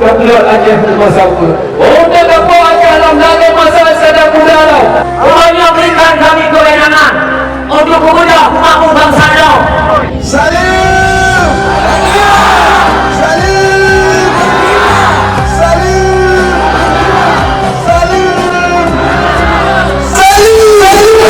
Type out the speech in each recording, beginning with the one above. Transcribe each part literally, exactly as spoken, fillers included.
Kebetulan Aceh pun masa muda. Untuk tempoh Aceh dalam lagi masa sadang muda tau. Tuhan yang berikan kami kewenangan untuk membedah umat bangsa tau. Salim! Salim! Salim! Salim! Salim!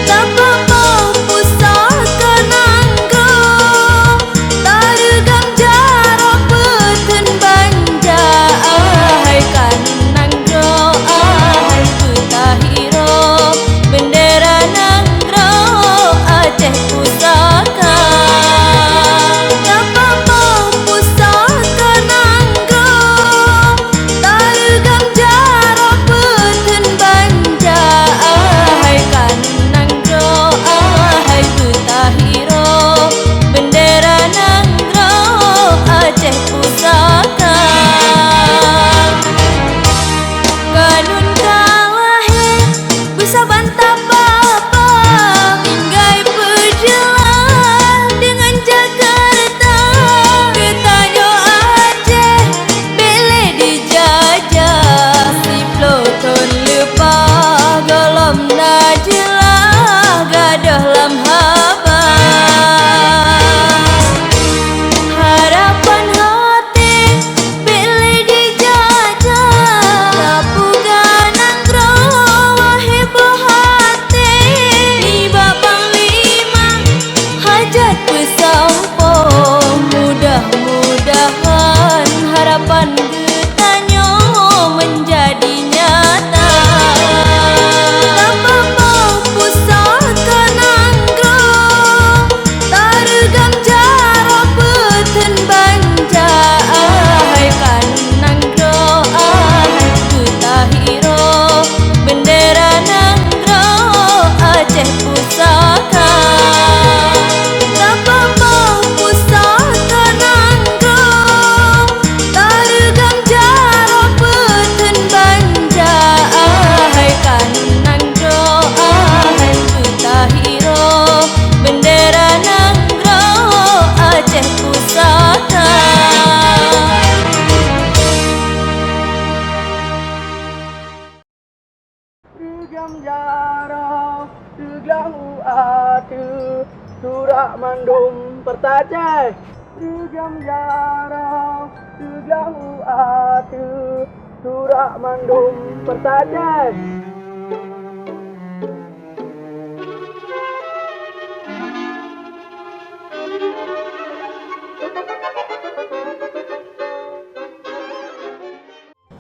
Tapeupah pusaka nanggroe, tareugam jaroe peuteun banja, hai kanun nanggroe, hai peutahiroe, beundera nanggroe Aceh pusaka. Tapeupah pusaka nanggroe, tareugam jaroe peuteun banja, hai kanun nanggroe, hai peutahiroe, beundera nanggroe Aceh pusaka. Kanun ka lahé beusaban tapapa, tinggai peujeulaih deungon Jakarta. Geutanyoe Aceh bék lé dijajah, siploh thon leupah gohlom na jeulaih gadôh lam haba. Harapan até bék lé dijajah, tapeugah nanggroe wahé boh até. Nibak Panglima hajat peusampoe, mudah-mudahan harapan geutanyoe meunjadi nyata. Tapeupah pusaka nanggroe, tareugam jaroe peuteun banja, hai kanun nanggroe, hai peutahiroe, beundera nanggroe Aceh pusaka. Tapeupah pusaka nanggroe, tareugam jaroe peuteun banja, hai kanun nanggroe, hai peutahiroe, beundera nanggroe Aceh pusaka. Reugam jaroe, reugam u ateueh, surak mandum peurtaceh. Reugam jaroe, reugam u ateueh, surak mandum peurtaceh.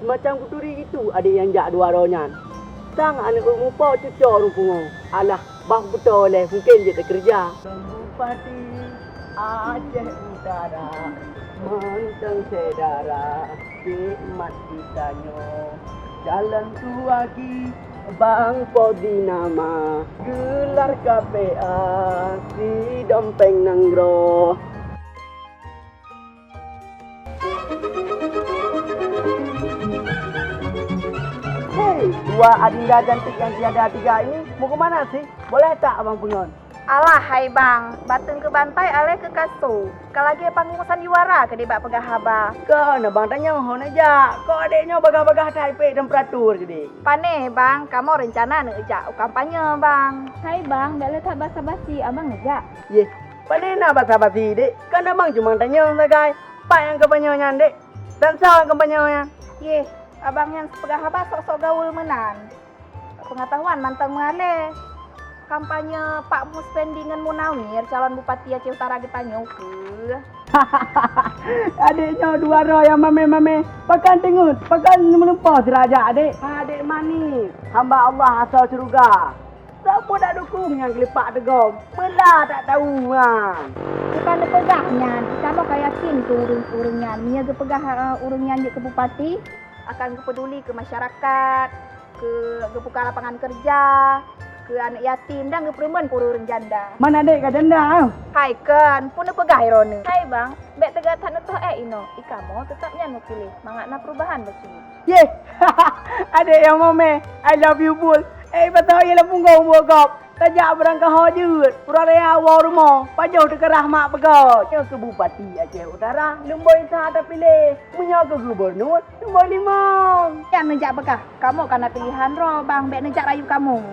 Seumacam kuturi itu adék nyang jak dua droe nyan. Sang aneuk ureueng mupo cuco ureueng pungo. Alah, bah beutôi lé mungken jeuet teukeureuja. Bupati Aceh Utara, mantong syedara, nikmat geutanyoe. Jalan Tuwagi Bang Fauzi nama, geular K P A si Dompeng Nanggroe. Hei, dua adinda cantik yang tiada tiga ini mau ke mana sih? Boleh tak abang peungon? Alah hai bang, bateueng keu bantai aléh keu kasô. Ka lagée panggong sandiwara keudeh bak peugah haba. Kon abang tanyoe ho neujak, kok adék nyoe bagah-bagah that ipék temperatur keudeh. Pané bang, kamoe reuncana neujak u kampanye bang. Hai bang, dak le that basa-basi, abang neujak? Yeh, Pane na basa-basi, Dek? Kan abang cuma tanyong sagai. Pat nyang kampanye nyan, Dek? Dan soe nyang kampanye nyan? Yeh, abang nyan sipeugah haba sok-sok gaul meunan. Peungatahuan mantong meualée. Kampanye Pak Mus Pendi ngon Munawir, calon Bupati Aceh Utara geutanyoe keuh. Adek nyoe dua droe nyang mamé-mamé. Pakan teungeut, pakan meulumpoh sira jak, Dek. Adek manis, hamba Allah asoe syeuruga. Sapeue dak dukong nyang geulipak teugom, meula dak tahu nyan. Bukan neupeugah nyan, kamoe ka yakin keu ureuëng-ureuëng nyan. Meunyoe geupeugah, eh, ureuëng nyan jeuet keu bupati, akan geupeuduli keu masyarakat, keu geubuka lapangan keureuja, Keu aneuk yatim dan geupeureumeun keu ureueng janda. Man adék ka janda, ah? Hai kan, peue neupeugah droeneuh? Hai bang, bèk teuga that neutoh ék inoe. I kamoe teutap nyan meupiléh, mangat na peurubahan bak sinoe. Yeh, adék nyang momeh, I love you, Bul. Eh, patah ye lam punggong buet gob. Tajak beurangkaho jeuet, uroe raya woe rumoh, pajoh teukeurah mak peugah. Nyoe keu Bupati Aceh Utara, lumboi sa tapiléh. Meunyoe keu gubernur, lumboi limong. Nyan neujak peugah, kamoe ka na pilihan droe, bang, bèk neujak rayu kamoe.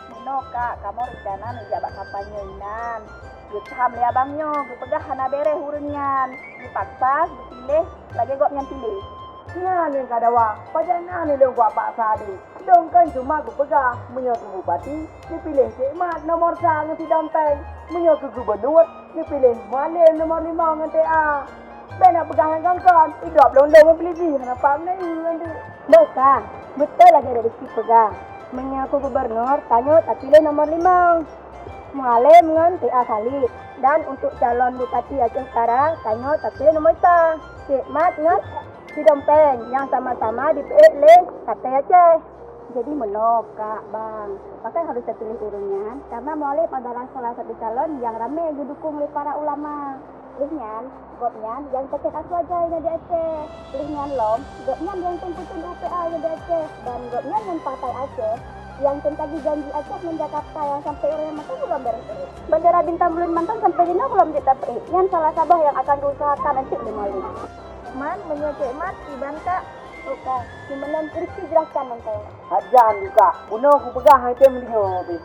Meunoe, Kak, kamoe rencana neujak bak kampanye inan. Geutham lé abang nyoe, geupeugah hana bèrèh ureueng nyan. Geupaksa, geupiléh, lagèe gobnyan piléh. Nyan nyang ka dawa, pajan na lôn kupak sa deh. Lôn kan cuma geupeugah, meunyoe keu bupati, geupiléh Cék Mat nomor sa ngon Sidom Peng. Meunyoe keu gubernur, geupiléh Mualem nomor limong ngon T A. Bèk na peugah nyang kon-kon, idop lôn-lôn ngon Filipi, hana paham na ngon tu. Beuka, beutôi lagèe Rizky peugah. Meunyoe keu gubernur, tanyoe tapiléh nomor limong. Mualem ngon T A Khalid. Dan untuk calon Bupati Aceh Utara, tanyoe tapiléh nomor sa, Cék Mat ngon Sidom Peng nyang sama-sama jipeuék lé Partai Aceh. Jadi meunoe, Kak, Bang, pakon harôh tapiléh ureueng nyan? Karena Mualem adalah salah satu calon nyang ramé geudukong lé para ulama. Lheueh nyan, gobnyan nyang sakét asua jai nyoe di Aceh. Lheueh nyan lom, gobnyan nyang tem peuteun U P A nyoe di Aceh. Dan gobnyan ngon Partai Aceh nyang tem tagi janji Aceh ngon Jakarta nyang sampoe uroe nyoe mantong gohlom bèrèh-bèrèh. Bandara Bintang Beluen mantong sampoe jinoe gohlom jeuet tapeuék. Nyan salah saboh nyang akan geuusahakan eunteuk lé Mualem. Man, meunyoe Cék Mat, kiban, Kak? Oh, Kak, si meunan Rizky jelaskan mantong. Hajan, Kak. Bunoe kupeugah hai tem deungoe pih.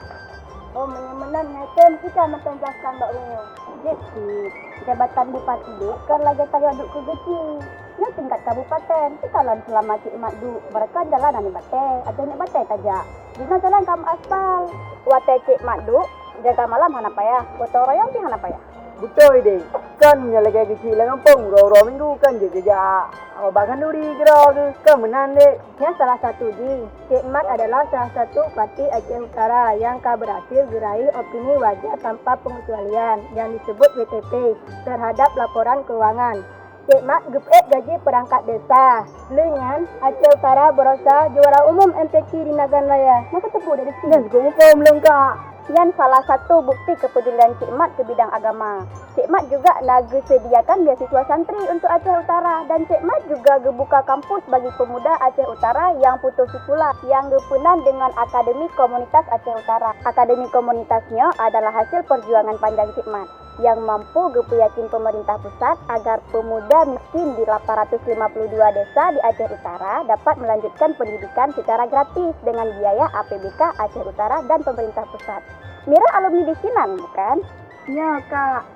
Oh, meunyoe meunan hai tem, tika mantong jelaskan bak ulôn. Jeuet cit, jabatan bupati duek kon lagèe tayue duek keu geuchik. Nyoe tingkat kabupaten, tika lom seulama Cék Mat duek, barokon jalan hana batèe, ateueh nyoe batèe tajak. Jinoe jalan ka meuaspal. Watèe Cék Mat duek, jaga malam hana payah, gotong royong pih hana payah. Beutôi deh, kan nyoe lagèe geuchik lam gampông, uroe-uroe minggu kan jeuet geujak, oh, bak khanduri keudroe geuh, kan meunan deh. Nyan salah satu jih. Cék Mat adalah salah satu bupati Aceh Utara nyang ka beurhasil geuraih opini wajar tanpa pengecualian nyang disebut W T P terhadap laporan keuangan. Cék Mat geupeuék gaji peurangkat desa. Lheueh nyan, Aceh Utara barosa juara umum M T Q di Nagan Raya. Na kateupeue dari sini? Nyan keuh muphom lôn, Kak. Nyan salah satu bukti keupedulian Cék Mat keu bidang agama. Cék Mat juga na geuseudiakan beasiswa santri untuk Aceh Utara dan Cék Mat juga geubuka kampus bagi pemuda Aceh Utara nyang putus sikula nyang geupeunan deungon Akademi Komunitas Aceh Utara. Akademi Komunitas nyoe adalah hasil perjuangan panjang Cék Mat nyang mampu geupeuyakin pemerintah pusat agar pemuda miskin di lapan ratus lima puluh dua desa di Aceh Utara dapat melanjutkan pendidikan secara gratis dengan biaya A P B K Aceh Utara dan pemerintah pusat. Mira alumni di sinan, bukan? Nyoe, Kak.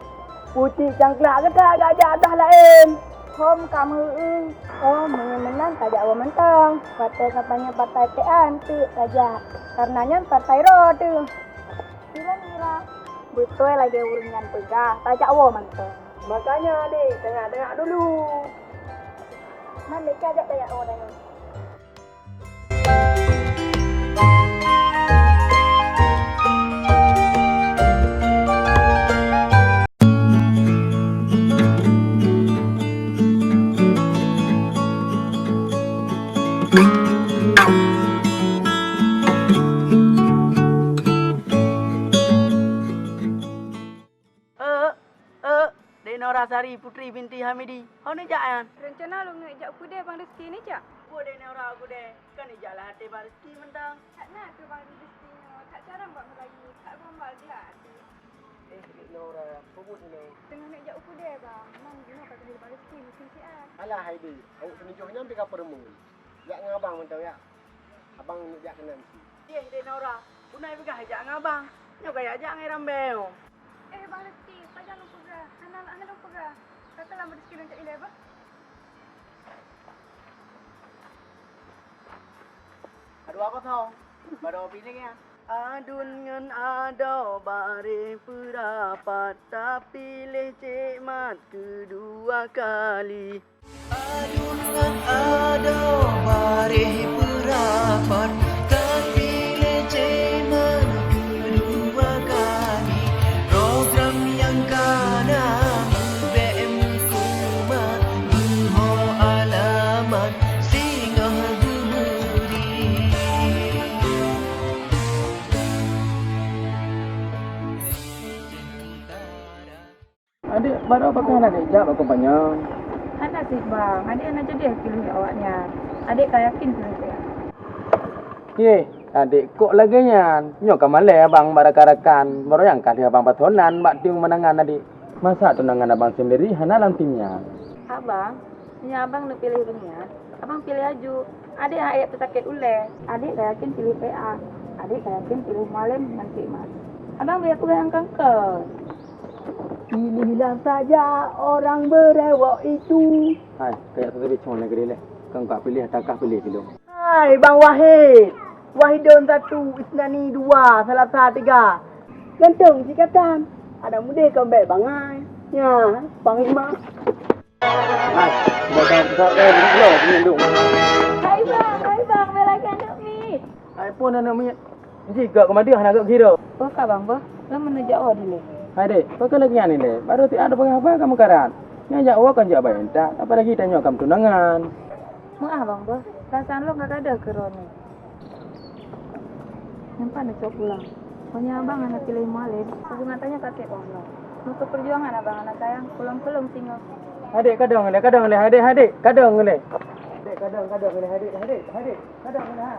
Pucit cangklak gata gajak dah laén. Hom kamoe, oh, meunyoe meunan tajak woe mantong. Watèe kampanye partai P A eunteuk tajak. Karena nyan partai droe teuh. Kira-kira beutôi lagèe ureueng nyan peugah, tajak woe mantong. Makanya, deh, tengok-tengok dulu. Man lé ka jak tajak woe tanyoe. Eh, eh, Dek Nora Sari Putri binti Hamidi. Ho neujak nyan? Rencana lôn neujak u keudè Bang Rizky neujak. Peue Dek Nora u keudè? Kan neujak lam até Bang Rizky mantong. That na keuh Bang Rizky nyoe, that carông bak meurayeuk, that gombal jak. Eh, Dek Nora, peue buet nyoe? Teungoh neujak u keudè, Bang. Memang jinoe ka keuneuk Bang Rizky meusiang siat. Alah, hai Dek, awak keuneuk nyan pih ka peureumeun. Jak ngon abang mantong, ya. Abang neujak keunan cit. Yeh, Dek Nora, bunoe peugah jak ngon abang. Nyoe ka jak ngon rambe nyoe. Eh, Bang Rizky, pajan lôn peugah? Hana, hana lôn peugah. Ka keulam Rizky lôn cok ilèe bah. Dua kosong. Baru piléh ya. Adun ngon adoe bareh peurapat, tapiléh Cék Mat keudua kali. Adun ngon adoe bareh peurapat, tapiléh Cék Mat keudua kali. Program nyang ka na leubeh meuseumah, meuho Adék baroe pakon hana adék jak bak kompanyong? Hana sit bang, adék hana jadi piléh awaknyan. Adék ka yakin piléh P A. Yeh, adék kok lagée nyan? Nyoe ka malée abang bak rakan-rakan, baroe nyang ka lheueh abang pasoe nan bak tim keumanangan adék. Masa tunangan abang sendiri hana lam tim nyan? Abang, meunyoe abang neupiléh ureuëng nyan, abang piléh aju. Adék hana peutakét ulée. Adék ka yakin piléh P A. Adék ka yakin piléh Mualem ngon Cik Mas. Abang beu peugah nyang kangkon. Pilihlah saja orang berewok itu. Hai, kayak tu tadi cuma negeri leh. Kang ka piléh, takah piléh dulu. Hai, Bang Wahid. Wahidun satu, Isnani dua, Salasa tiga. Gantung sikatan. Ada mudeh kau baik bangai. Ya, Bang Iman. Hai, bukan bukan eh, belum, belum, belum. Hai bang, hai bang, bela lagi anak mit. Hai pun anak mit. Ji gak kemadi hana gak kira. Baka bang bah, lama neujak awak dulu. Hai dek, baka lagi ni le. Baru ti ada pengen apa kamu karan? Nyajak awak kan jak bayar tak, apalagi tanya kamu tunangan. Maaf bang bah, perasaan lo gak ada kerana. Nyang pat neucok pulang. Meunyoe abang hana piléh Mualem, hubungan tanyoe ka seb Allah. Meukeu peujuangan abang hana sayang, pulang-pulang singoh. Adék kadang lé, kadang lé, adék, adék, kadang lé. Adék kadang, kadang lé, adék, adék, adék, kadang lé, ha.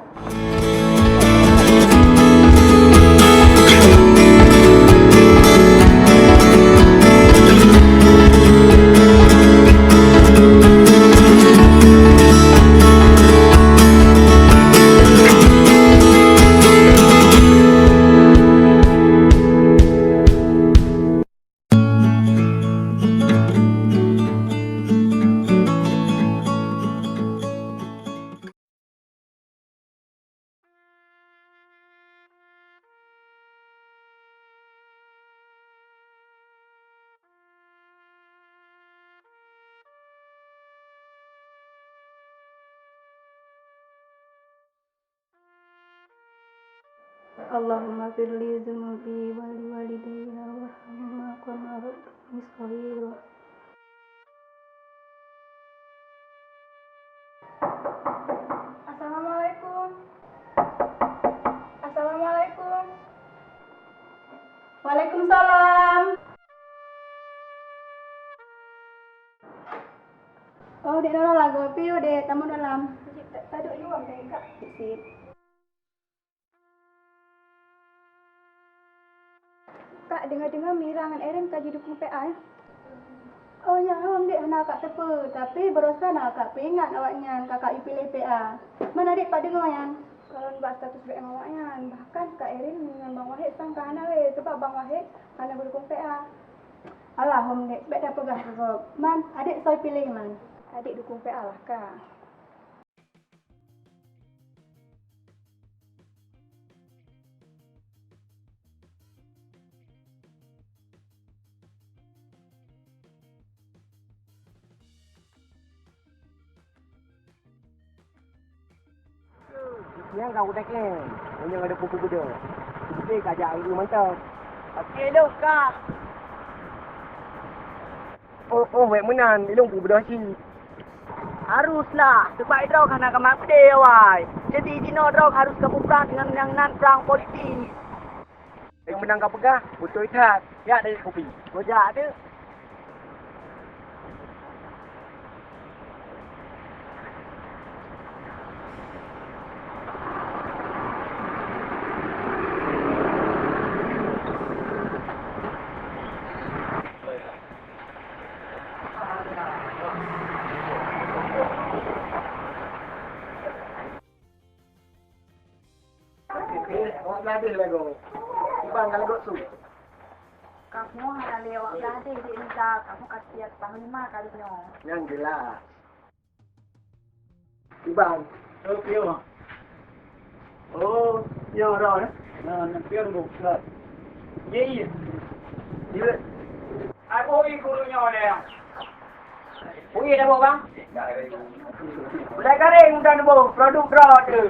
Allahumma firli dzunubi wa li walidayya warhamhuma kama rabbayani shaghira. Assalamualaikum. Assalamualaikum. Waalaikumsalam. Oh, Dek Nora lagoe, piye Dek, tamong dalam. Jih, ta-, taduek di luwa, Dek, Kak. Sip. Kak, deungoe-deungoe Mira ngon Eren ka jidukong P A, ya? Oh, nyan hom, Dek, hana kak teupeue, tapi baroesa na kak peuingat awaknyan ka kak piléh P A. Man Adek pat deungoe nyan? Kalon bak status B M awaknyan, bahkan Kak Eren ngon Bang Wahid sang ka hana lé, sabab Bang Wahid hana geudukong P A. Alah, hom Dek, bék tapeugah keu gob. Man, Adek soe piléh man? Adek dukong P A lah, Kak. Nyang ka kutakém, meunyoe ada pupu beudôh, kupi kajak ureueng mantong. Oke, lôn ka. Oh, oh, wék meunan, ilôn pupu beudôh cit. Haruslah, sebab droe hana kamat peudeh awai. Jadi jinoe droe harus kapeuplang dengan nyang nan prang politik. Nyang meunang kapeugah, beutôi that. Jak dari kopi. Gojak tu. Kamoe hana lé awak gadeh di Insa, kamoe ka siap panglima kali nyoe. Nyang jelas. Iban. Oh, pion. Oh, nyoe roh, eh? Nah, nang pion bu, kat. Ye, ye. Ye. Aku i guru nyoe deh. Ui, dah bang. Udah kering udah nembus produk draw tu.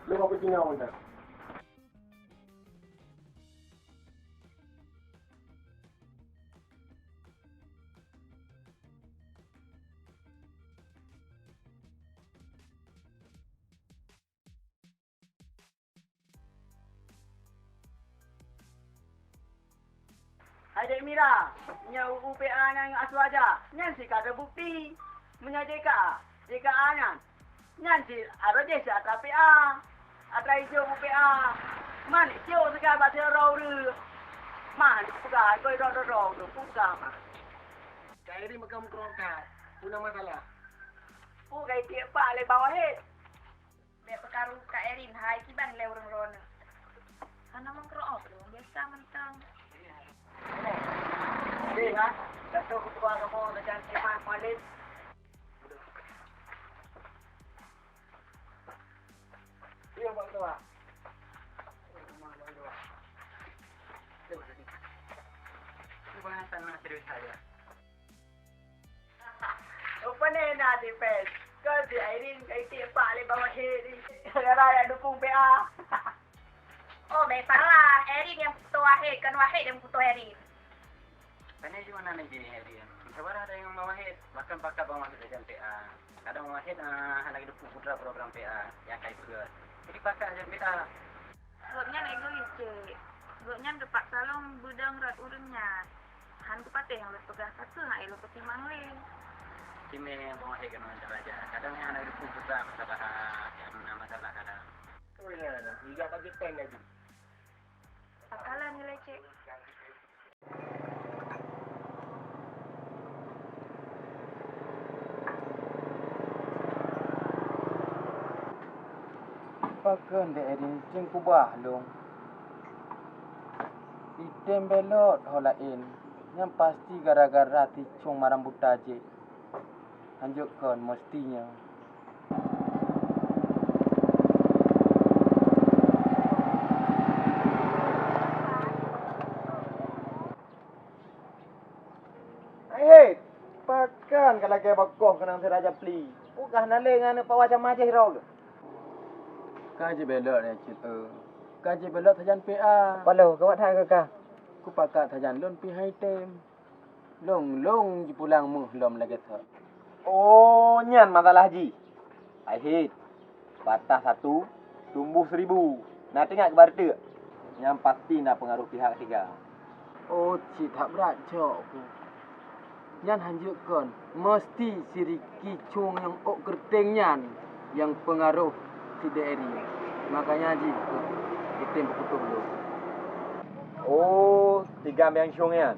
Lu apa Cina udah? Hai Dek Mira, nyoe U P A nyang asuh aja, nyan si ka teubukti. Meunyoe J K A, J K A nyan, nyan si aro jih si atra P A. Atra ijô U P A. Man ijô siga bak sidroe ureueng. Man peugah keu droe-droe ureueng peugah man. Kak Eri meukam keurong that, peue na masalah? Peue ka itiek pak lé Bang Wahid? Bèk peukaru Kak Erin hai kiban lé ureueng droeneuh. Hana meukeureuoh lôn, biasa mantong. Deh, ha? Dato Ketua Agama Kerajaan Iman Malik. Iya, Pak Ketua. Iya, Pak Ketua. Iya, Pak Ketua. Cuba tanah serius saja. Rupanya na di pes. Kau si Airin kai tiek pak lé Bang Wahid ni. Gara-gara dukung P A. Oh, bèk salah. Airin nyang putôh Wahid, kon Wahid nyang putôh Airin. Pane cuma na lagi Airin. Sabar ada nyang Bang Wahid. Bahkan pakat Bang Wahid lam P A. Kadang Bang Wahid, ah, hana dukung putra program P A nyang kai peugah. Jadi pakat lam P A. Gobnyan egois, Cek. Gobnyan geupaksa lôn beudong rot ureueng nyan. Han kupatéh nyang lôn peugah, ka kheueh hai lôn peutimang lé. Cimé nyang Bang Wahid keunoe cara aja. Kadang nyang hana geupeubuet masalah, nyang na masalah kadang. Oh, iya, iya. Iya, bagi pen lagi. Akalan nilai, Cek. Pakon deh Edin ceng kubah lôn. Item belot ho laén, nyan pasti gara-gara si Cung Maram Buta jeh. Hanjeuet kon, meusti nyoe. Hai, pakon ka lagèe bokoh keunong si Raja Pli? Peue kah na lé ngon aneuk Pak Wacam Majeh droe geuh? Ka jibelot, ya, Cit, eu. Ka jibelot sajan P A. Paloh, keumat hai keu kah? Kupakat sajan lôn pih hai tem. Lôn-lôn jipulang méuh lom lagèe thot. Oh, nyan masalah jih. Hai hit, patah satu, tumbuh seribu. Na teuingat keuba reuteuek? Nyan pasti na peungaroh pihak ketiga. Oh, cit that brat cok ku. Nyan hanjeuet kon, meusti si Riki Cung nyang ôk geureuteng nyan nyang peungaroh si Dek Eri. Makanya jih item peukutoh lôn. Oh, si Gam nyang Cung nyan.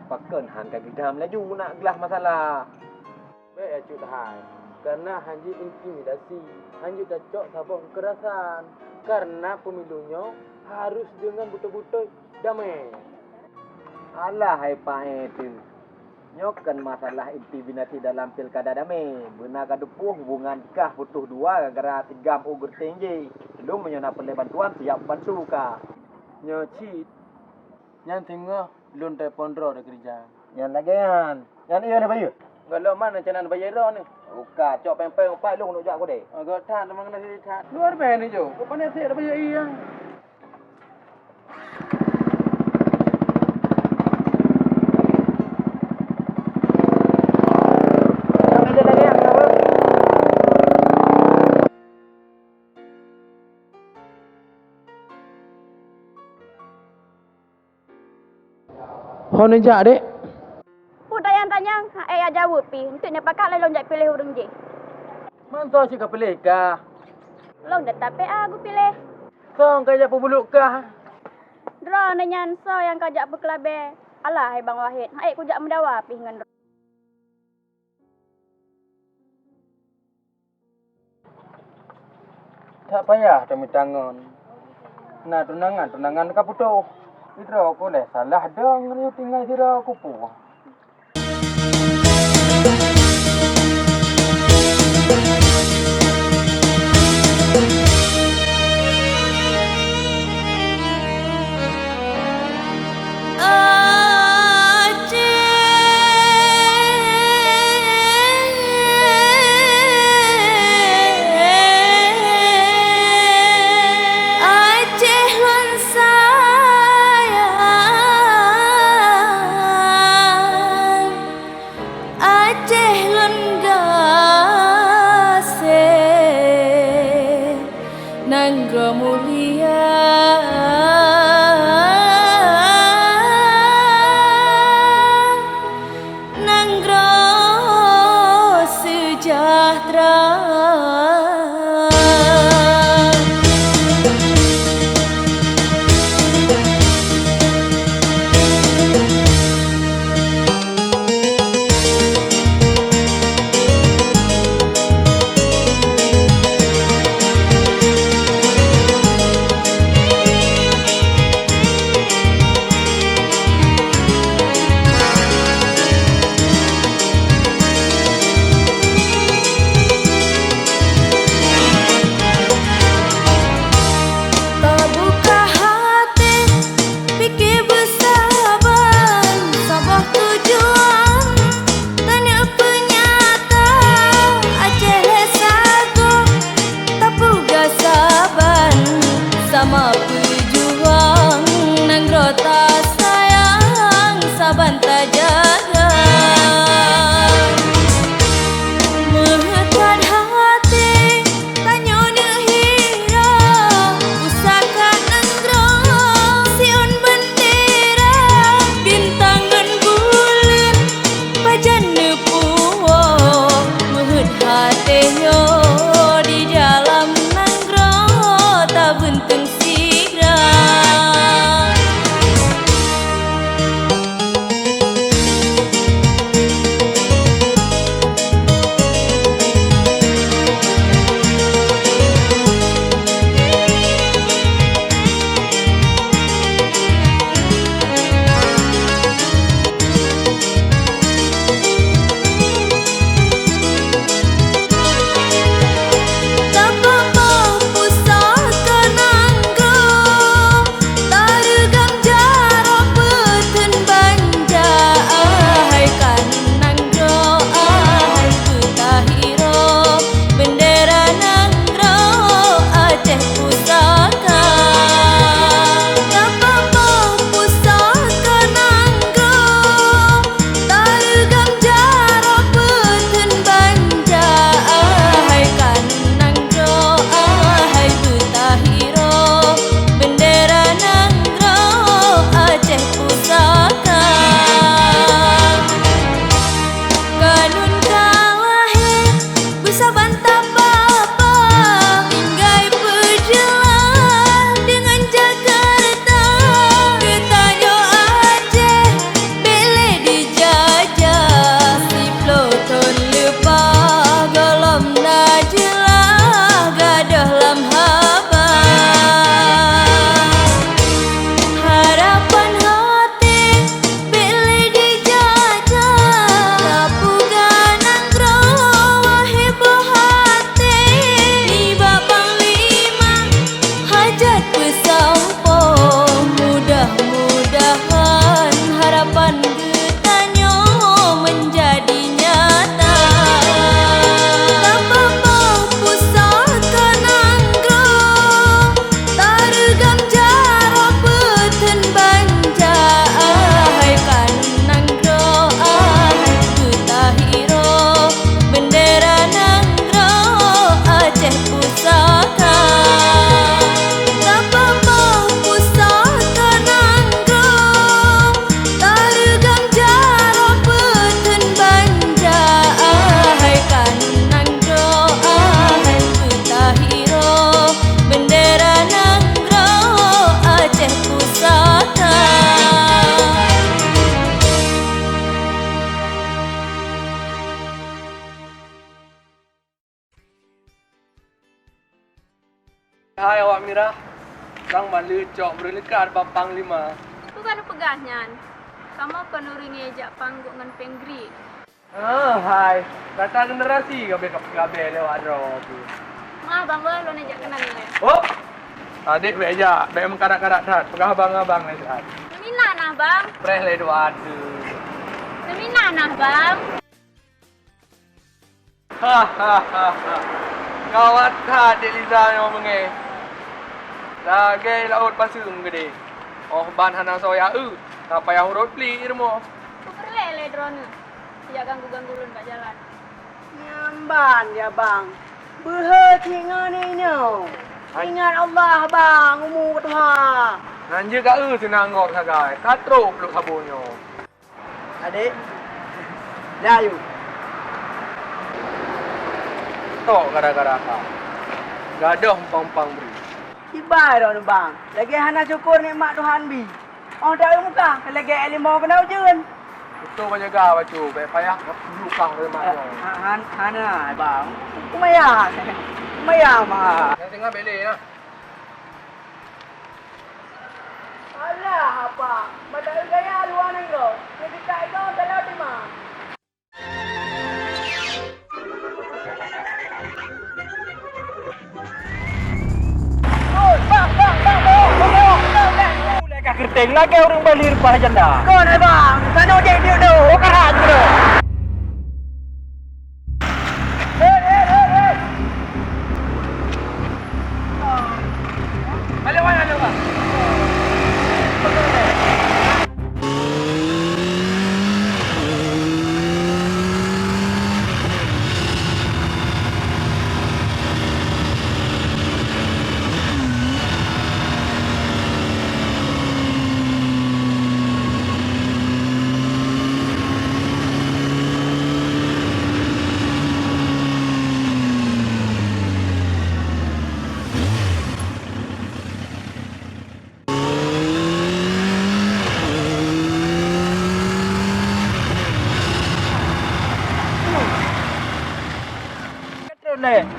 Pakon han ka geudam laju nak glah masalah. Bèk ya cut hai, kareuna hanjeuet intimidasi, hanjeuet tacok saboh keukerasan. Kareuna pemilu nyoe harus deungon beutôi-beutôi damé. Alah hai paéh teuh. Nyoe kon masalah intimidasi dalam pilkada damé. Beuna ka teupeue hubungan kah putôh dua gara-gara si Gam ôk geureuteng jih. Lom meunyoe na peureulèe bantuan siap bantu kah. Nyoe cit. Nyan teungoh lôn telepon droe dari gereja. Nyan lagèe nyan. Nyan iya lé bayeue. Gohlom mana cara bayeue droe ni? Buka, cok péng-péng upat lôn neuk jak kudèe. Oh, gok that, memang kena sisi that. Luar biasa ni, Jo. Kok pandai sih ada bayeue iya. Ho neujak, Dek? Peue tanyong-tanyong, han ék jak jaweueb pih. Enteuk nyoe pakat lé lôn jak piléh ureueng jih. Mantong cit ka piléh kah? Lôn teutap P A kupiléh. Soe nyang ka jak peubuluk kah? Droeneuh nyan soe nyang ka jak peukeulabée. Alah hai Bang Wahid, han ék kujak meudawa pih ngon droe. Tak payah tamita ngon. Na tunangan, tunangan ka putôh. Sidroe ku lé salah dong, nyoe tinggai sidroe ku puih. Hai awak Mirah, sang maleucok meureulekat bak Panglima. Peue ka neupeugah nyan? Kamoe kon ureuëng nyang jak panggok ngon péng gri. Ah, hai, rata generasi gabe-gabe lewat droe tu. Maaf bang, bah lôn jak keunan lé. Oh, adik bek jak, bek meukarat-karat that. Peugah abang-abang lé that. Seuminah nah bang. Preh lé dua tu. Seuminah nah bang. Hahaha. Gawat that Dek Liza nyoe beungéh. Lagée laôt paseung geudeh. Oh ban hana soe ya eu, ka payah urot pli i rumoh. Peue peureulée lé droeneuh? Jak ganggu-ganggu lôn bak jalan. Nyan ban ya bang. Beuhe cit ngon inyoe. Ingat Allah bang, umu ka tuha. Nan jeuet ka eu seunang gob sagai. Ka trok pluek saboh nyoe. Adek, dah yuk. Tok gara-gara ka. Gadoh empang-empang bri. Kibai droeneuh bang, lagée hana syukur nikmat Tuhan bi. Oh dak muka, lagée limong keunoe ujeuen. Beutôi banyak ga bacut, bèk payah lukah limong. Hana bang, kumaya, kumaya mah. Nyang tengah bele ya. Alah apa, mata gaya luar nanggroe, nyetika iko dalam lima. Ulèe ka keureuteng lagèe ureueng Bali rupa janda. Kon hai bang, kanoe jek diuk-diuk. Oh, karat jeuet. Hei, hei, hei, hei.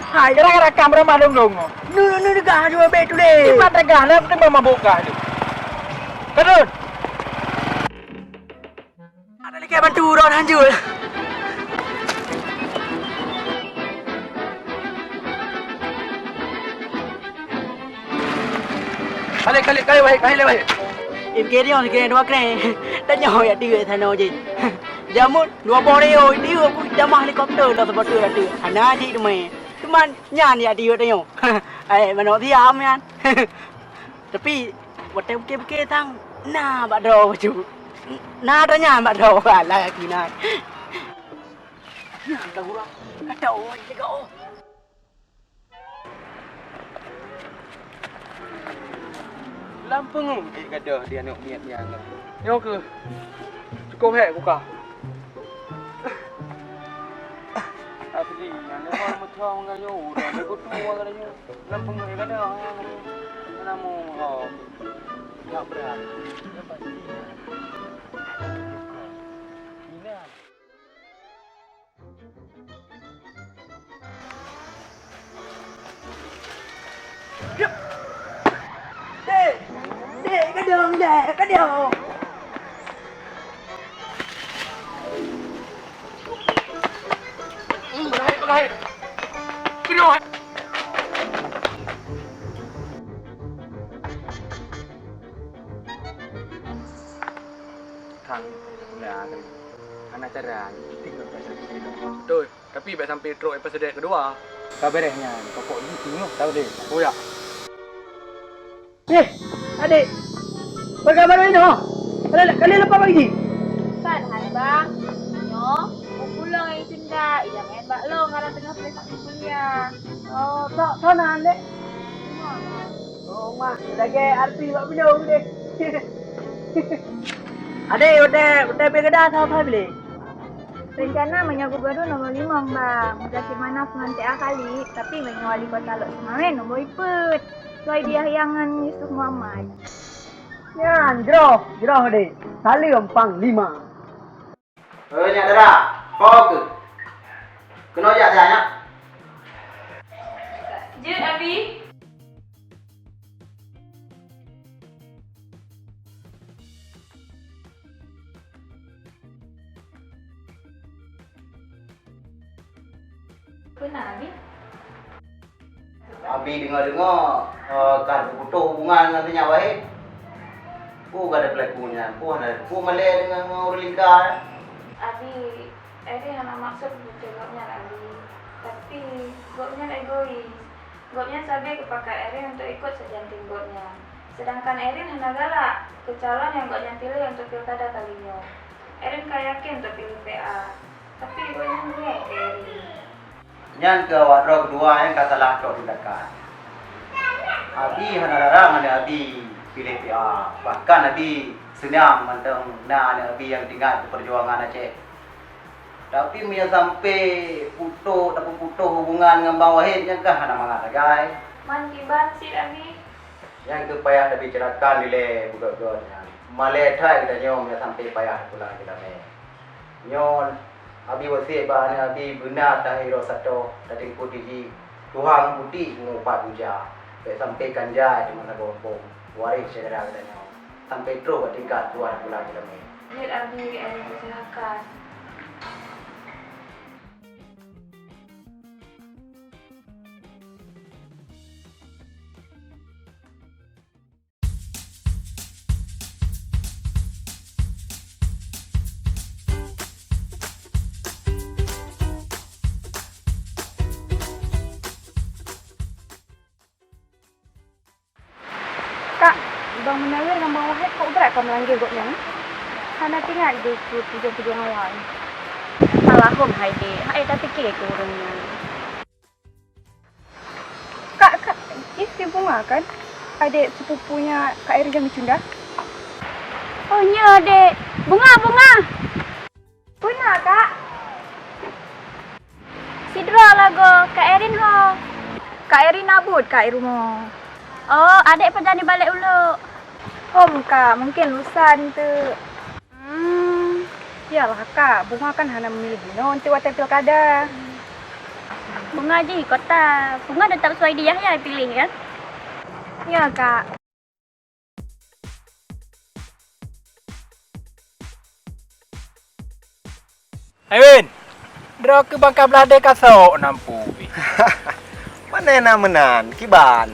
Hai, gara-gara kam ramah dong-dong. Nu, nu, nu, gah dua bet tu deh. Iman tegah lah, timbang mabuk gah tu. Kadun. Ada lagi bantu dah hanjur. Kali, kali, kali, wahai, kali, wahai. Im kiri on kiri dua kre. Tanya ya tiga sana je. Jamun dua puluh ribu itu aku jamah helikopter dah sebab tu dah tu. Hana cik tu mai. Cuman nyan ya tiga tanya. Ai mana dia aman. Tapi watèe bukée-bukée tang na bak droe bacut. Na ata nyan bak droe, alah keunan. Nyan ka gurang, ka tahu jaga oh. Lam peungeuh ék gadoh di aneuk miet nyan. Nyoe keuh. Cukôp hék kuka. Asli, nyan lé hon meucom ngon nyoe, udah lé kutu ngon nyoe. Lam peungeuh gadoh nyan, nyan namu ho. Nyak brat. Nyan pasti nyan. Inan. Dek! Dek, kadang, Dek, kadang. Hmm, pegahai, pegahai. Kena. Kang, udah, hana cara, tinggal pasal. Betul. Tapi bèk sampai trok episode kedua. Ka beres nyan, pokok jih singoh tahu deh. Oh ya. Eh, adik. Peugah baru ini ho. Kalian, kalian lepas bagi jih. Kan hai bang. Nyoh, pulang yang tunda, yang main bak long kalau tengah prestasi kuliah. Oh, tak sana dek. Oh, mak, lagi artis bak bilong deh. Adik, udah, udah bergedah sama family. Rencana meunyoe gubernur nomor limong, Bang. Muzakir Manaf ngon T A Khalid, tapi meunyoe wali kota Lhokseumawe nomor ipeuet. Suai Diah Hyang ngon Yusuf Muhammad. Nyan, jroh, jroh deh. Saleuem Panglima. Eh, nyak dara, po keuh? Keunoe jak, jak, nyak. Jeuet, Abi. Peue na, Abi? Abi deungoe-deungoe, eh, ka putôh hubungan ngon si nyak Wahid. Peue ka ada pelaku nyan? Peue hana, peue malèe deungon ureueng lingka? Abi, Erin hana maksud meucue gobnyan, Abi. Tapi, gobnyan egois. Gobnyan sabe geupakat Erin untuk ikot sajan tim gobnyan. Sedangkan Erin hana galak keu calon nyang gobnyan piléh untuk pilkada kali nyoe. Erin ka yakin untuk piléh P A. Tapi gobnyan beungèh keu Erin. Nyan keuh awak droe keudua nyang ka salah cok tindakan. Abi hana larang aneuk Abi piléh P A. Bahkan Abi seunang mantong na aneuk Abi nyang teuingat keu peujuangan Aceh. Tapi meunyoe sampoe putôh, tapeuputôh hubungan ngon Bang Wahid, nyan kah hana mangat sagai. Man kiban cit, Abi? Nyan keuh payah tabicarakan dilèe beugöt-göt nyan. Malèe that geutanyoe meunyoe sampoe payah pulang keu damé. Nyoe Abi wasiet bak aneuk Abi beuna tahi droe sato, tateungku tiji, Tuhan bukti meungupat buja. Bèk sampoe kan jai teuma sagoe gampông, waréh syedara geutanyoe. Sampoe troh bak tingkat dua bulan jeulamé. Jeuet Abi, Erin usahakan. Kak, Bang Munawir ngon Bang Wahid kok brat ka meulangge gobnyan? Hana teuingat keu peujeueng-peujeueng awai. Salah hom hai dek, hai tapike keu ureueng nyan. Kak, kak, jih si Bunga kan? Adek sepupunya Kak Eri dan Cunda? Oh, nyo, dek. Bunga, Bunga! Peue na, Kak? Sidroe lagoe, Kak Erin ho? Kak Erin na buet, Kak, i rumoh. Oh, adek peujan ibalek ulok. Hom, Kak, mungken lusan teuk. Hmm, yalah, Kak, Bunga kan hana meumilih inoe untuk watèe pilkada. Bunga jih kota, Bunga teutap suai di Yahya piléh, kan? Ya, Kak. Hai Win, droe keuh bangka blah deh kasok nampu pih. Pane na meunan, kiban?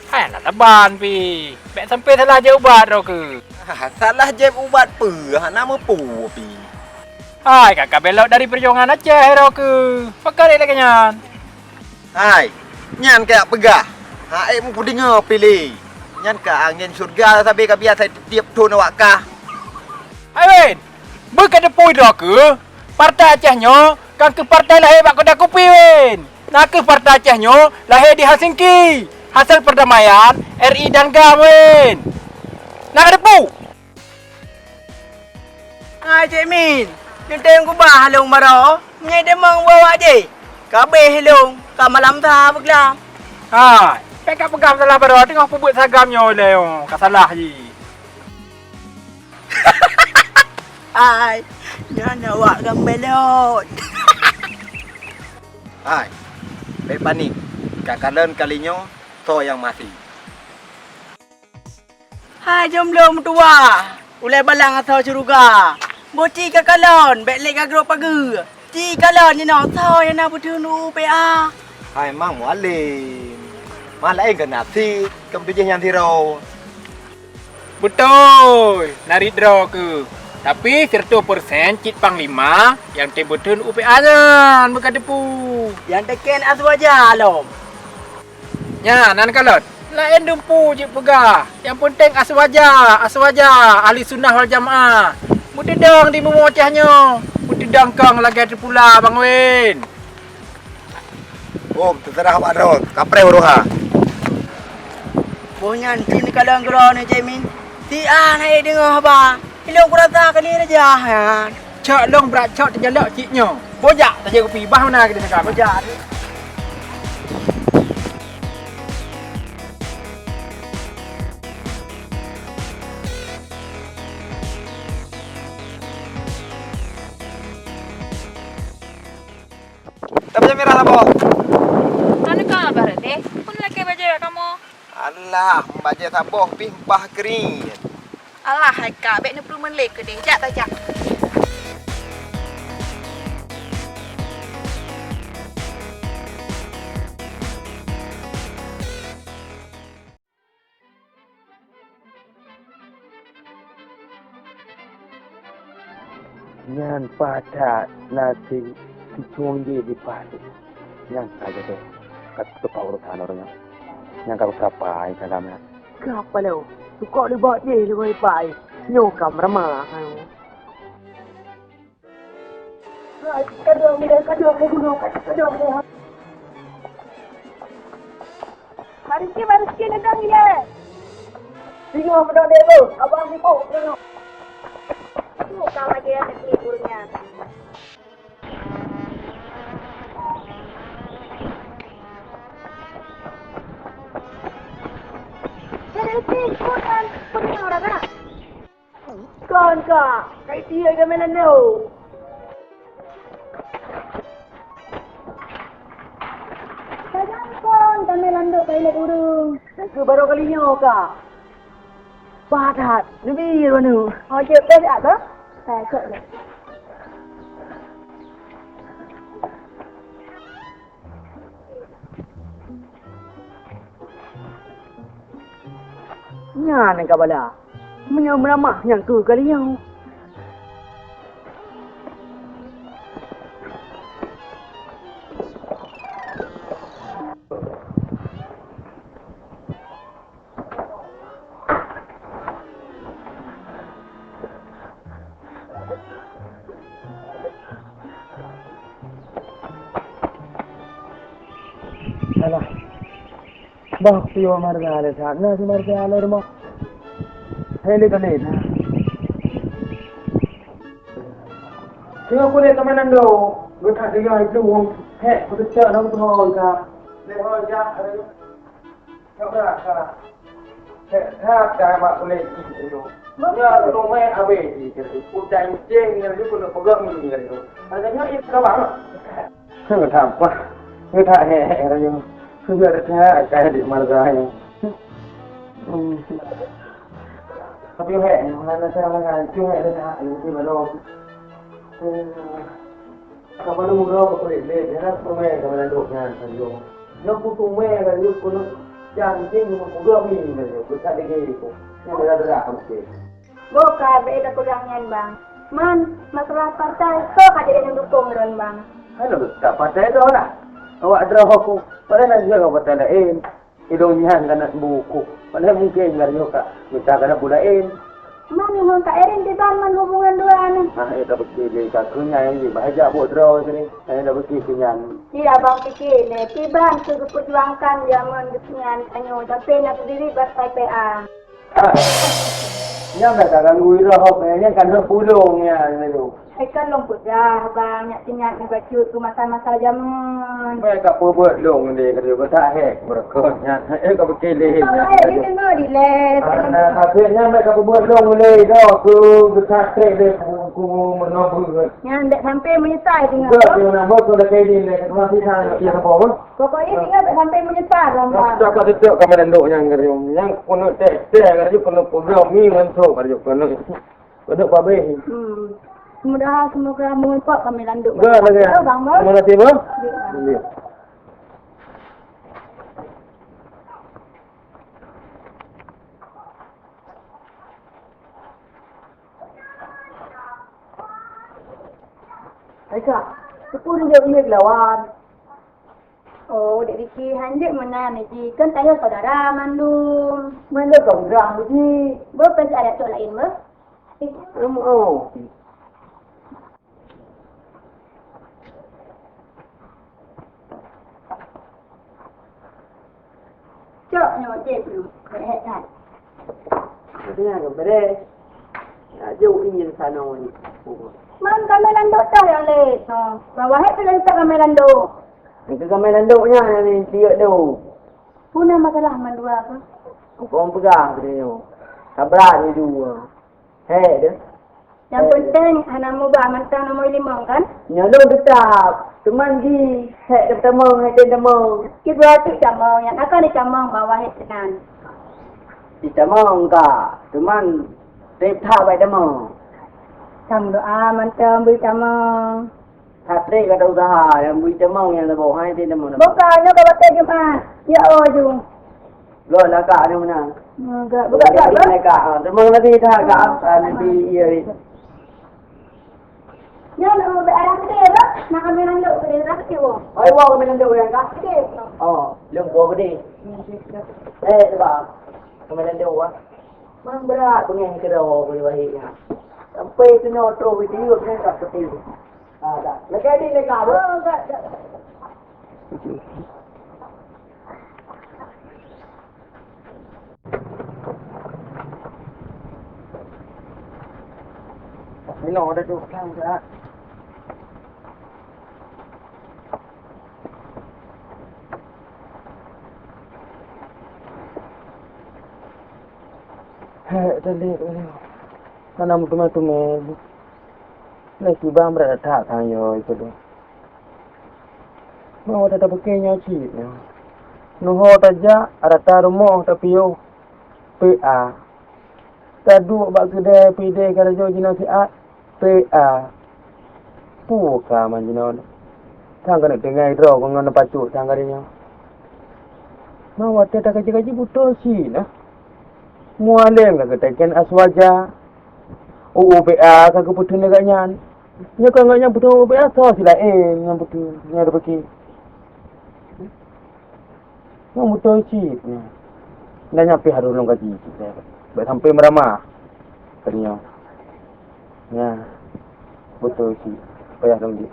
Hai na taban pih. Bèk sampoe salah jép ubat droe keuh. Salah jép ubat peue, hana meupeue pih. Hai ka kabelok dari peujuangan Aceh droe keuh. Pakon lagèe nyan? Hai, nyan kajak peugah. Hai mupeudeungoe piléh. Nyan keuh angén syeuruga sabe ka biasa tiep thon awak kah. Hai Win, beu ka teupeu droe keuh, partai Aceh nyoe kan keuh partai lahé bak kota Kupi, Win. Na keuh partai Aceh nyoe lahé di Helsinki, hasil perdamaian R I dan GAM, Win. Na ka teupeu? Hai Cik Min, neutem kubah lôn baroe, meunyoe deungoe bak awak jih, ka abéh lôn, ka malam sa beuglam. Hai, bèk ka peugah salah baroe, teungoh peubuet sagai nyoe lé, oh, ka salah jih. Hai, nyan awak gam belot. Hai, bèk panik. Ka kalon kali nyoe, soe nyang maté. Hai jomblo meutuwah, ulèe balang asoe syeuruga. Boh ci ka kalon, bèk lé ka groe pageue. Ci kalon jinoe soe nyang na beuteun u P A. Hai Mang Mualem, mah laén keu nasib, keu beutujih nyan sidroe. Beutôi, na rit droe keuh. Tapi siratoh persen cit panglima nyang tem beuteun u P A nyan beu ka teupeu. Nyang teuken Aswaja lom. Nyan, nan kalon. Laén dumpu jeuet peugah. Nyang peunteng Aswaja, Aswaja, ahli sunnah wal jamaah. Meuteudong di bumoe Aceh nyoe. Meuteudong kong lagèe teupula Bang Wen. Oh, teuseurah awak droe. Kapreh uroha. Boh nyan cit neukalon keudroe nyoe, Cik Min. Si ah na ék deungoe haba. Ilôn kurasa kali raja nyan. Cok lôn brat cok teujalok cit nyoe. Bojak tajak kupi bah mana kita cakap. Bojak. Tapi mirah lah, Boh. Anu ka leubeh deh. Pun lagi baju ya kamu. Alah, bajèe saboh pih mpah keuring. Alah, hai kak, bèk neupeurumeun lé keudeh. Jak tajak. Nyan padat na si, si cueng jih di pasi. Nyang ka jadi ka teupah urusan ureuëng nyan. Nyang ka beusapa ai salam nyan. Ka paloe, sukok libak jih leuwai pai. Nyoe ka meurama. Kadang dia, kadang dia guna, kadang dia. Mariski, mariski, ledang ilée. Singoh beudôk dek beuh, abang sibuk deungoe. Aduh, ka lagée aneuk nibur nyan. Jadi, si, ikut kan, penuh orang, kan? Kon ka, kai tiek ka meunan nyoe. Kadang kon ka meunan dok kai lé ureueng. Teungku baru kali nyoe ka. Padat, neubi anu. Oh, cek pes ah, ka? Saya cek deh. Nyan nyang ka bala. Meunyoe meuramah nyang keu kali nyoe. Alah. Bah, piôh marga le that. Na si marga le rumoh. Hai le kali na. Tengok kulit teman ando. Geutak dia itu. Hek, kutetak nak betul ka. Le ho jak. Ka brat ka. That ka mak ulée jih nyoe. Nyan lôn mé abée jih, keuneuk kucai ceng nyan laju keuneuk peugah mi nyan laju. Hareuga nyoe ie ka bang. Nyoe that pah. Nyoe that hék-hék laju. Nyoe that ka di marga nyoe. Hmm. Tapi hék nyoe, hana salah kan. Cuma hék dah nak, laju baru. Hmm. Ka paleng uroe ka kulét lé, nyan peurumoh ka meulandok nyan ka lheueh. Nyoe peurumoh ka lheueh keuneuk janji nyoe peugah mi ka lheueh, beukat lagèe nyoe. Nyan dara-dara ka meusti. Boh ka bèk tapeugah nyan, Bang. Man, masalah partai, soe ka jadi nyang dukong droen, Bang? Hana beukat partai droe lah. Awak droe ku, padahai na jeuet ngon partai laén. Ilôn nyan keuneuk buku. Padahai mungken meunyoe ka mita keuneuk bulaén. Man ngon Kak Erin diban man hubungan dua nyan. Ah, eh, tapike lé ka keu nyan, eh, bah jak buet droe sini. Eh, tapike keu nyan. Iya, abang pike lé, kiban keu geupeurjuangkan jameun geuh nyan tanyoe, tapi na keudiri bak P P A. Ah, nyan dah tak ganggu iroh, eh, nyan kan hok pulung nyan, eh, tu. Hai kan lôn peugah, Bang, nyak teuingat neubacut keu masa-masa jameun. Meuka peubuet lôn lé, ka lheueh beusahék beureukat nyan. Eh, ka beukilih nyan. Oh, eh, dia tengok di les. Ah, ah, akhirnya meuka peubuet lôn lé, dah, aku beusahék deh, aku, aku meunabeuet. Nyan dek sampai menyesal tengok. Buat yang nama kau dah kayak ni, deh, kena sih sana, dia apa, apa? Pokoknya tinggal dek sampai menyesal, Bang. Nah, tak ada tu, kamera ndok yang kering. Yang kena tek-tek, kena peugah mi ngan sok, kena peugah. Keuneuk pabéh. Hmm. Mudah-mudahan semoga meuimpok kami landok. Ba, lagèe. Oh, Bang, Bang. Terima kasih, Bang. Ya. Ya. Hai, Kak. Sepuluh jam ini lawan. Oh, dek Riki, hanjeuet meunan, Ji. Kan tanyoe saudara mandum. Mandum saudara, Ji. Beuh, peue adat cok laén, beuh? Eh, oh. Cok nyoe, Ji, nyoe. Eh, eh, eh. Tengah ke beres? Nak jauh ingin sana ni. Man kami landok dah yang leh. Ha, bawah eh, tu landok kami landok. Itu kami landoknya yang ni tiuk tu. Puna masalah mandua apa? Kau pegang dia. Tabrak ni dua. Hei, dia. Yang penting hana mubah mantong nomor lima kan? Nyoe lôn teutap. Teuma di hek teutamong, hek teutamong. Di dua tu tamong, yang akan ditamong bawah hek tenan. Ditamong ka, teuma teutab hek tamong. Tam doa mantong beri tamong. Satri kata usaha yang beri tamong yang leboh, hai ti tamong. Buka nyoe ka batai Jumat. Ya Allah ju. Lo lah kak ni mana? Enggak, buka, buka, buka. Kak, ah, tamong lagi dah kak. Ah, nanti iya. Nak kami landok ke dia, nak kecil, Wong? Hai, Wong, kami landok, ya, Kak? Kecil. Oh, leumpah gede. Eh, sebab kami landok, Wong. Mang berat pengen keudroe beubahinya. Sampai keunoe troh bitiuk nyan ka peuti. Ah, dah. Lagèe ni leka, bro, dah, dah. Inoe ada dua orang dah. Hek, tadi, hana meuteumé-teumé. Lé kiban brat that tanyoe itu deh. Mau tata peuke nyoe cit nyoe. Nuho tajak rata rumoh tapiôh P A. Taduek bak keudè pidè karajo jinoe siat P A. Peue ka man jinoe? Sang keuneuk tinggai droe keu ngon pacok sang kali nyoe. Nah, watèe takaji-kaji beutôi cit nah. Mualém ka geuteken aswaja. U U P A ka geupeutheun lé gobnyan. Nyoe kon gobnyan peutheun U U P A, soe si laén nyang peutheun, nyang reubeuki. Nyoe beutôi cit nyoe. Dan nyan pih harôh lôn kaji cit, bèk sampai meuramah. Tadi nyoe. Nyan. Beutôi cit. Payah lôn jih.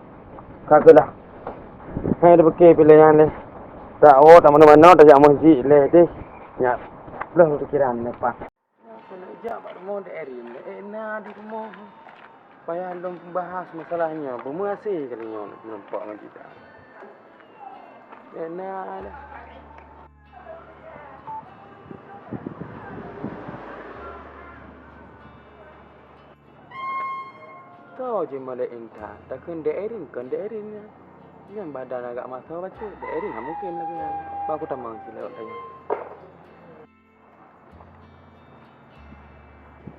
Ka keuh lah. Hai, reubeuki piléh nyan lé. Tak, oh, tak manoe-manoe, tajak meuseujid lé, tih. Nyan. Bloh pikiran leupah. Nyoe keuneuk jak bak rumoh Dek Erin, Dek Erin na di rumoh. Payah lôn bahas masalah nyoe, beumeuaséh kali nyoe lôn nampak ngon Jida. Dek Erin na dah. Toh jeuet malée intat, takheun Dek Erin kon Dek Erin nyan. Nyan badan agak masa bacut, Dek Erin hana mungken lagée nyan. Bah kutamong silot tanyoe.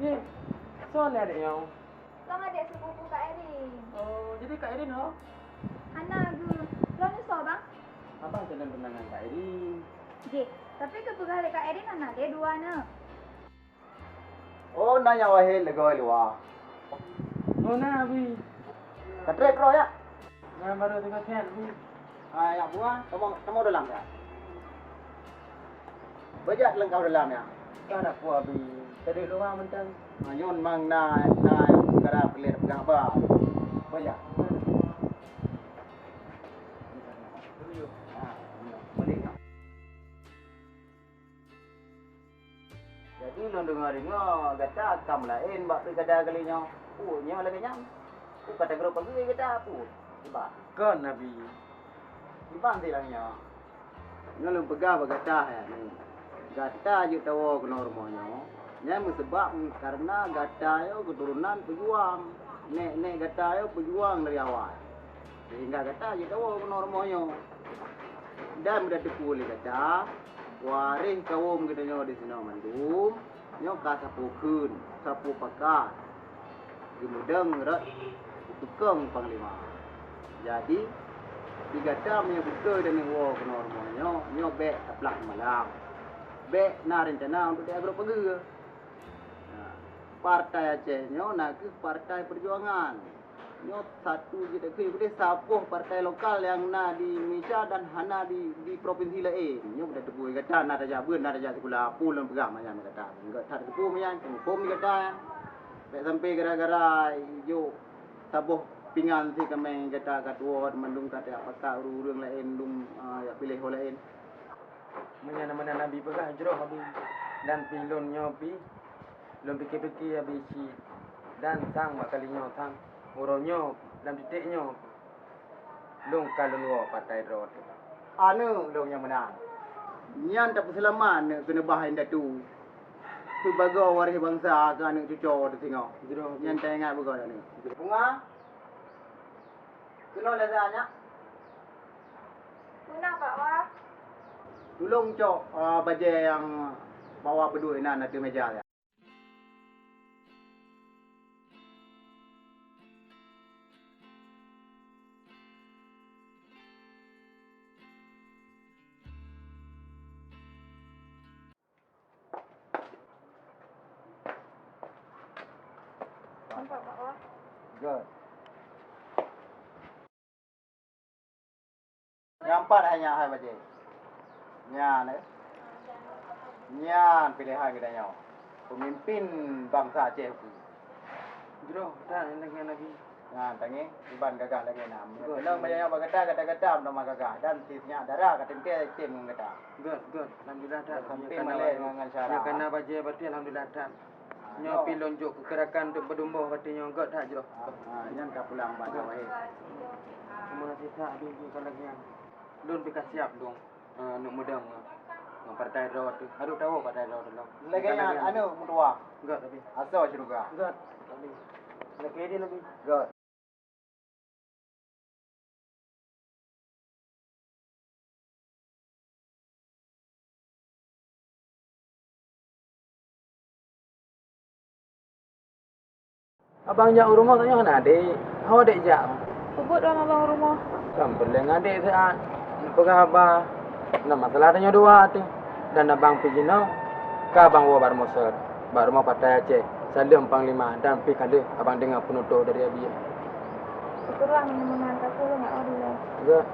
Neh, soe lé adék nyoe? Lôn adék sepupu Kak Erin. Oh, jadi Kak Erin ho? Hana geuh. Lôn nyoe soe, Bang? Abang calon tunangan Kak Erin. Jih, tapi keu peugah lé Kak Erin hana lé dua na. Oh, na nyang wahé leugôi luwa. Oh, na, Abi. Ka trép droe, ya? Nyan barô teungoh that, Abi. Ah, ya, bunga, kamoe, kamoe dalam, ya? Bajak leungkap dalam, ya? Ka na peue, Abi. Tadi luwa mantong. Ah, nyoe mang na, na gara peulét peugah ba. Bajak. Ah, balik, ya. Jadi lôn deungoe-deungoe gata kam laén bak pilkada kali nyoe. Peue nyoe lagée nyan? Peue ka tagrôp pageue gata peue? Kiban? Kon, Abi. Kiban silang nyoe. Nyoe lôn peugah bak gata, ya, ni. Gata jeuet tawoe keunoe rumoh nyoe. Nyan meuseubab kareuna gata nyoe keuturonan peujuang. Nek-nek gata nyoe peujuang dari awai. Sehingga gata jeuet tawoe keunoe rumoh nyoe. Dan mudah teupeu lé gata, waréh kawöm geutanyoe disinoe mandum, nyoe ka sapeue kheun, sapeue pakat, geumudeng rot peukong panglima. Jadi, di gata meunyoe beutôi taneuk woe keunoe rumoh nyoe, nyoe bék taplah malam. Bék na reuncana untuk tagrôp pageue. Nah, Partai Aceh nyoe na kheueh partai peujuangan. Nyoe satu jeuet keu udeh saboh partai lokal nyang na di Indonesia dan hana di, di provinsi laén. Nyoe beuteupeue gata na tajak beuet, na tajak sikula, peue lôn peugah manyang gata. Enggak that teupeu manyang, keuneuk phon gata. Bék sampai gara-gara ijok saboh pingan si kameng gata ka tuwoe mandum ka tajak pakat ureuëng-ureuëng laén dum, ah, jak piléh ho laén. Meunyoe na meunan Abi peugah jroh Abi, dan pih lôn nyoe pih, lôn pike-pike Abi cit, dan sang bak kali nyoe sang, uroe nyoe lam titek nyoe, lôn ka lôn woe partai droe teuh. Aneuëk lôn nyang meunan. Nyan tapeuseulamat aneuëk keuneubah indatu. Sibagoe waréh bansa keu aneuëk cucoe teuh singoh. Jroh, nyan taingat beugöt aneuëk. Bunga, keunoe lé nyak. Peue na, Pak Wah? Tulông cok, eh, bajée nyang Pak Wah peuduek inan ateueh méja nyan. Nampak, Pak Wah? Good. Pat hai nyan hai bajée. Nyan, eh. Nyan pilihan geutanyoe. Pemimpin bansa Aceh ukeue. Jroh that nyan lagée nabi. Nah, tangieng, iban gagah lagée na. Göt. Meunyoe bajée nyoe bak gata, gata-gata meutamah gagah. Dan si sinyak dara ka teuntée tem ngon gata. Göt, göt. Alhamdulillah that. Sampé malée ngon syara. Nyoe kana bajée baté alhamdulillah that. Ah, nyoe pih lôn jok keu keurakan untuk beudumboh baté nyoe göt that jroh. Ah, ah, nyan ka pulang bak nyoe, eh. Terima kasih that, Abi, ka lagée nyan. Lôn pih ka siap lôn. Ah, neuk meudong, ah, ngon partai droe teuh. Harôh tawoe partai droe teuh lom. Lagée nyan, aneuk meutuwah. Göt, Abi. Asoe syeuruga. Göt, Abi. Lagée nyan, Abi. Göt. Abang jak u rumoh tanyoe hana adék. Ho adék jak? Peubuet lom abang u rumoh. Kan peureulée ngon adék siat. Neupeugah haba. Na masalah tanyoe dua teuh. Dan abang pih jinoe ka abang woe bak rumoh sot. Bak rumoh partai Aceh. Saleuem panglima dan pih ka lheueh abang deungoe peunutôh dari Abi. Syukurlah meunyoe meunan ka peue nyak oh dilèe. Göt.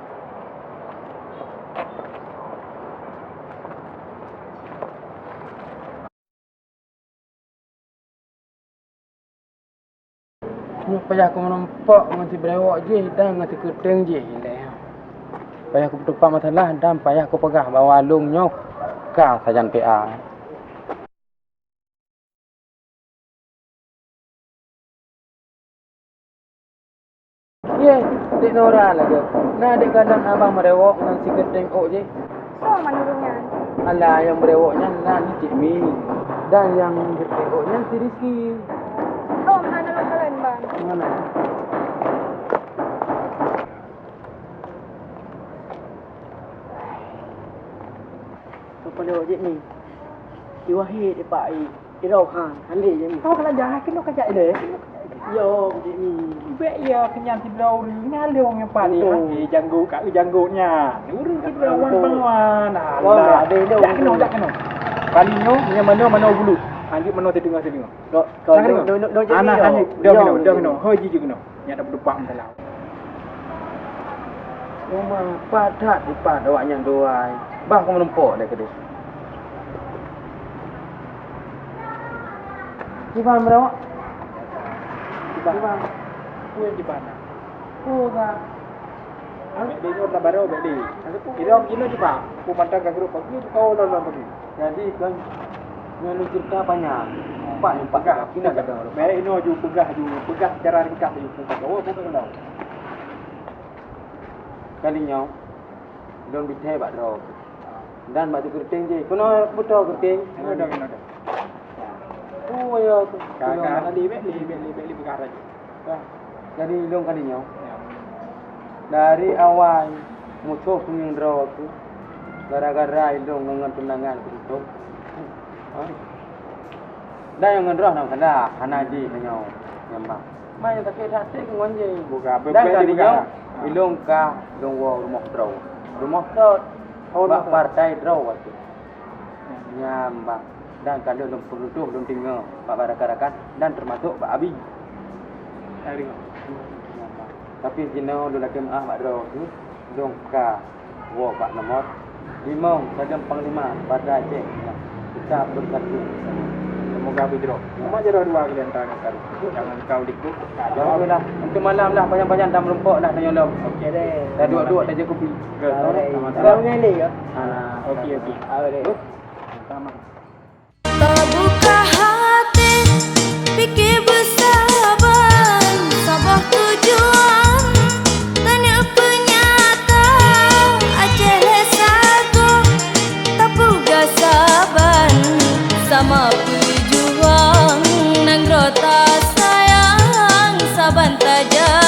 Nyoe payah kumeurumpok ngon si Brewok jih dan ngon si Keureuteng jih ilèe. Payah kupeutupat masalah dan payah kupeugah bahwa lôn nyoe ka sajan P A. Yeh, Dek Nora lagèe. Na dek kalon abang Meurewok ngon si Geunteng ôk jih. Soe man ureueng nyan? Alah, nyang Meurewok nyan nan Cik Mi. Dan nyang Geunteng ôk nyan si Rizky. Oh, hana lôn kalon, Bang. Mana? Kepala jih ni. Di Wahid, di Pak I. Di Rohan, hana jih ni. Kau kena jahat, kena kajak dia. Yo, jih ni. Bek ya kenyang si Blauri, ngalung yang paling. Betul. Eh, janggut, kat janggut nya. Urus si Blawan. Alah. Dah kena, dah kena. Kali nyoe, yang mana, mana bulu. Lanjut mana tengah-tengah. Kau, kau, no, no, no, no, anak, anak, dah kena, dah kena. Hoi, jih kena. Nyan dah beutupak meusalah. Uma padat dipat awak nyan dua ai. Bah ku meureumpok lé keudeh. Kiban meureumpok? Kiban. Kue kiban. Kue ka. Bek di nyoe na barô bek di. Idong kilo cuba. Ku mantong ka grup pagi, kau lon lon pagi. Jadi kan nyoe cerita panjang. Empat, empat. Peugah, kena peugah. Kena. Baik, inoe ju peugah ju, peugah secara ringkas ju. Peugah, oh, peugah dah. Kali nyoe lôn bithèe bak droe. Dan bak Geunteng jih. Keunoe beutôi Geunteng. Kena dah, kena dah. Oh, ya tu. Kakak tadi bek li, bek li, bek li peugah raja. Jadi ilôn kali nyoe. Ya. Dari awai musoh peungieng droe tu, gara-gara ilôn ngon tunangan keu itu. Ha? Dan nyang ngon droe na masalah, hana jih nyoe. Nyang bang. Mai nyang sakét hati ngon jih. Buka, dan kali nyoe, ilôn ka lôn woe rumoh droe. Rumoh sot. Oh, bak partai droe tu. Nyan bang, dan ka lheueh lôn peurutoh lôn deungoe bak rakan-rakan dan teumasok bak Abi. Nyan bang. Tapi jinoe lôn lakèe meu'ah bak droe tu, lôn ka woe bak nomor limong, sajan panglima Banda Aceh. Kita bersatu. Semoga bidroh. Cuma jaroe dua kali antara kata. Jangan kau likot. Alhamdulillah. Untuk malam lah, panjang-panjang dan meureumpok lah tanyong lom. Okey deh. Dah duek-duek dah jaga kopi. Alright. Sama-sama. Okey, okey. Alright. Tabuka hati, pike beusaban, saboh tujuan, taneuk peunyata Aceh lé sagoe, tapeugah saban, sama peujuang, nanggroe tasayang, saban taja